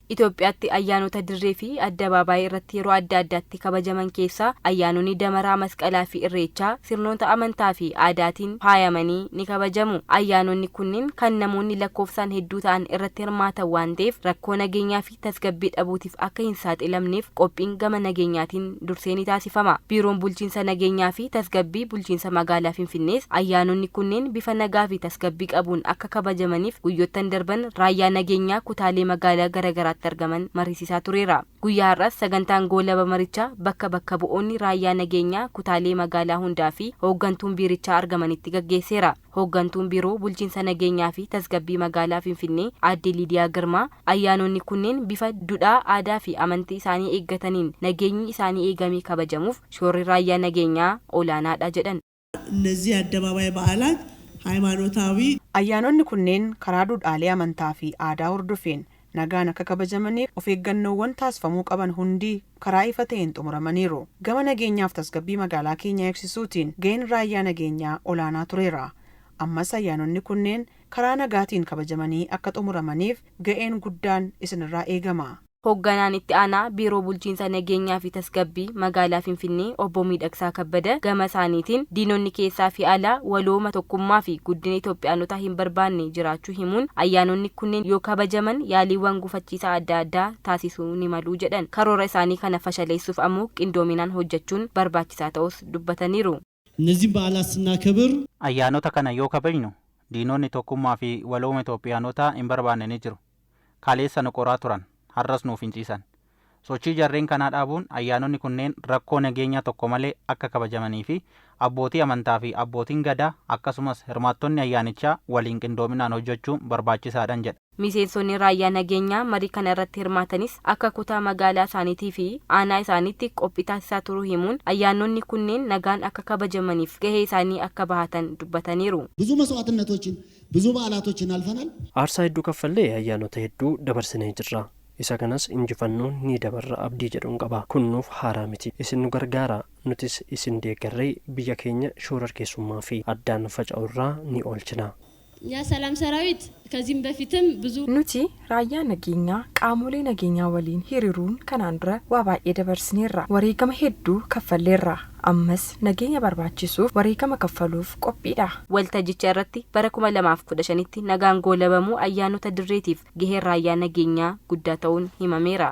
Itoophiyaatti ayyaanota dirree fi addabaabaayii irratti yeroo adda addaatti kabajaman keessaa ayyaanonni Damaraa, Masqalaa fi Irreechaa sirnoota amantaa fi aadaatiin faayamanii ni kabajamu. Ayyaanonni kunneen kan namoonni lakkoofsaan hedduu ta'an irratti hirmaatan waan ta'eef rakkoo nageenyaa fi tasgabbii dhabuutiif akka hin saaxilamneef qophiin gama nageenyaatiin dursee ni taasifama. Biiroon Bulchiinsa Nageenyaa fi Tasgabbii Bulchiinsa Magaalaa Finfinnees ayyaanonni kunneen bifa nagaa fi tasgabbii qabuun akka kabajamaniif guyyoottan darban raayyaa nageenyaa kutaalee magaalaa garagaraatti argaman mariisisaa tureera. Guyyaa har'aas sagantaan goolaba marichaa bakka bakka bu'oonni raayyaa nageenyaa kutaalee magaalaa hundaa fi hooggantuun biirichaa argamanitti gaggeesseera. Hooggantuun Biiroo Bulchiinsa Nageenyaa fi Tasgabbii Magaalaa Finfinnee Aadde Liidiyaa Girmaa, ayyaanonni kunneen bifa dudhaa, aadaa fi amantii isaanii eeggataniin nageenyi isaanii eegamee kabajamuuf shoorri raayyaa nageenyaa olaanaadha jedhan. እነዚህ የአደባባይ በዓላት ሃይማኖታዊ Ayyaanonni kunneen karaa duudhaalee amantaa fi aadaa hordofeen nagaan akka kabajamaniif of eeggannoowwan taasifamuu qaban hundi karaa ifa ta'een xumuramaniiru. Gama nageenyaaf tasgabbii magaalaa keenyaa eegsisuutiin gaheen raayyaa nageenyaa olaanaa tureera. Ammas ayyaanonni kunneen karaa nagaatiin kabajamanii akka xumuramaniif ga'een guddaan isinirraa eegama. Hoogganaan Itti Aanaa Biiroo Bulchiinsa Nageenyaa fi Tasgabbii Magaalaa Finfinnee Obbo Miidhagsaa Kabbada gama isaaniitiin diinonni keessaa fi alaa walooma, tokkummaa fi guddina Itoophiyaanotaa hin barbaanne jiraachuu himuun ayyaanonni kunneen yoo kabajaman yaaliiwwan gufachiisaa adda addaa taasisuu ni malu jedhan. Karoora isaanii kana fashaleessuuf ammoo qindoominaan hojjechuun barbaachisaa ta'uus dubbataniiru. እነዚህም በዓላት ስናከብር Ayyaanota kana yoo kabajnu diinonni tokkummaa fi walooma Itoophiyaanotaa hin barbaanne ni jiru. Kaleessa nu qoraa turan, har'as nuuf hin ciisan. Sochii jarreen kanaa dhaabuun ayyaanonni kunneen rakkoo nageenyaa tokko malee akka kabajamanii fi abbootii amantaa fi abbootiin gadaa akkasumas hirmaattonni ayyaanichaa waliin qindoominaan hojjechuun barbaachisaadhan jedha. Miseensonni raayyaa nageenyaa marii kana irratti hirmaatanis akka kutaa magaalaa isaaniitii fi aanaa isaaniitti qophii taasisaa turuu himuun ayyaanonni kunneen nagaan akka kabajamaniif gahee isaanii akka bahatan dubbataniiru. ብዙ መስዋዕትነቶችን ብዙ በዓላቶችን አልፈናል። Aarsaa hedduu kaffallee ayyaanota hedduu dabarsinee jirra. Isa kanas injifannoon ni dabarra abdii jedhuun qaba. Kun nuuf haaraa miti. Isin nu gargaara. Nutis isin deeggarree biyya keenya shororkeessummaa fi addaan faca'urraa ni oolchina. እኛ ሰላም ሰራዊት ከዚህም በፊትም ብዙ Nuti raayyaa nageenyaa qaamolee nageenyaa waliin hiriiruun kanaan dura waa baay'ee dabarsineerra. Wareegama hedduu kaffalleerra. Ammas nageenya barbaachisuuf wareegama kaffaluuf qophiidha. Waltajjicha irratti bara 2015tti nagaan goolabamuu ayyaanota dirreetiif gaheen raayyaa nageenyaa guddaa ta'uun himameera.